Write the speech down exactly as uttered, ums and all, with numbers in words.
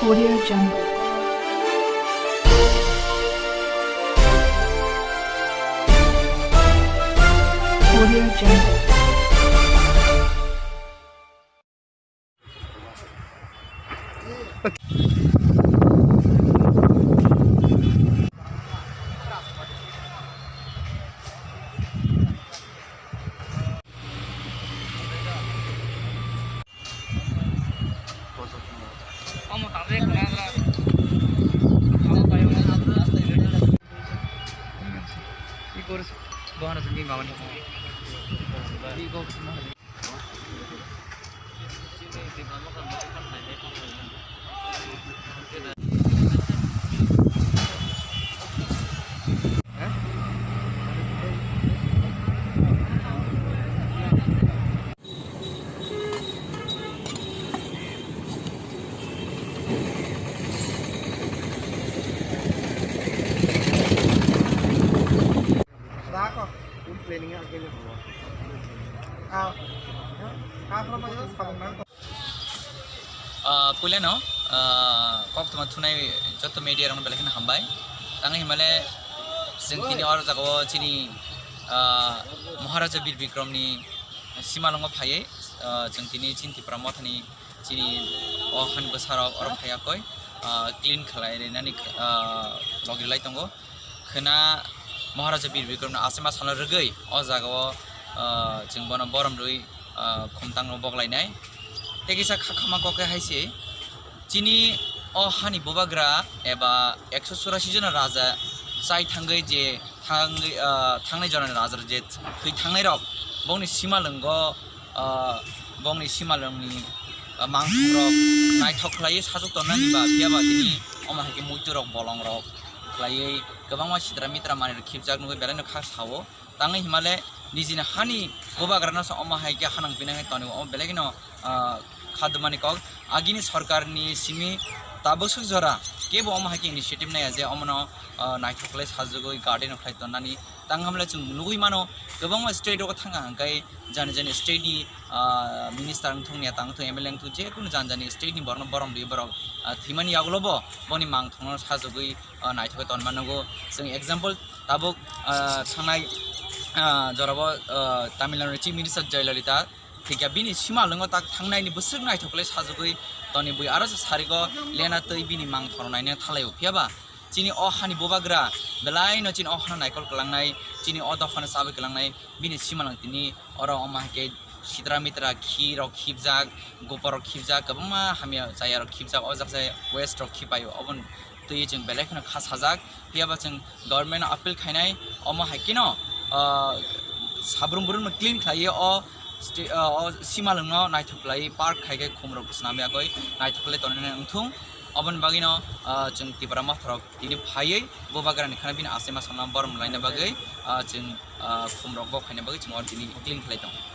Audio Jungle. Audio Jungle. Ah, puilano, ah, koktwma thunai joto media rokno belai kheno hambai. Tangwi himale chwng tini oro jagao chini, ah, Maharaja Bir Bikramni simalwngo phaiwi, ah, chwng tini chini Tipra Mothani chini o hani bwsarok oro phaiya koi, ah, clean khlai rinani, ah, logi lai tongo. Khwna Maharaja Bir Bikramno aswk ma salno rwgwi o jagao, ah, chwng bono borom rwi, ah, khumtangno boklainai. Tei kisa kha khama kok khe hai se chini o hani bubagra eba ekso churasi jona raja chai thangwi je thangwi, ah, thangnai jora raja je thwi thangnai rok bongni simalwngo, ah, bongni simalwngni, ah, mangthungrok naithok khlaiwi sajwk tonnani ba, phiya ba tini omo hai khe muitu rok bolong rok khlaiwi kwbangma sitra mitra manwi rok khibjak nugwi belai no kha sao. Tangwi himale nijini hani bubagrano se omo hai khe hanang pinang khe tonwi omo belai kheno, ah, kha dumani kok. Agini sorkarni simi tabuk swk jora kebo omo hai khe initiative naiya je omono, ah, naithok khlai sajwgwi garden rok khlai tonnani. Tang hamle chwng nugwi mano kwbangma state rogo thangkha hwnkhe jani jani state ni, ah, minister wngthung, neta wngthung, M L A wngthung, je kunu jani jani state ni borokno borom rwi borok, ah, thwimani yagulo bo boni mangthokno sajwgwi, ah, naithok khe tonma nugo. Chwng example tabuk, ah, thangnai, ah, jorabo, ah, Tamil Nadu ni Chief Minister Jayalalitha thwikha bini simalwngo tak thangnaini bwswk naithok khlai sajwgwi toni bui aro se sarigo lena twi bini mangthokno naina thalaio. Phiya ba chini o hani bubagra belai no chini o hano naikol kwlangnai, chini o dophano chabai kwlangnai, bini simalwng tini oro omo hai khe sitra mitra khi rok khibjak, gopor rok khibjak, kwbangma hamya chaya rok khibjak, o jak se waste rok khipaio, oboni twi chwng belai kheno kha sajak. Phiya ba chwng government no appeal khainai, omo hai kheno, ah, sabrum brum no clean khlaiwi o sti-, ah, o simalwng no naithok khlaiwi park khai khe khum rok swnam yagwi naithok khlai tonwi wngthung. Oboni bagwi no, ah, chwng Tipra Motha rok tini phaiwi bubagra ni khana bini asai ma salno borom laina bagwi, ah, chwng, ah, khum rok bo khaina bagwi chwng oro tini clean khlai tongo.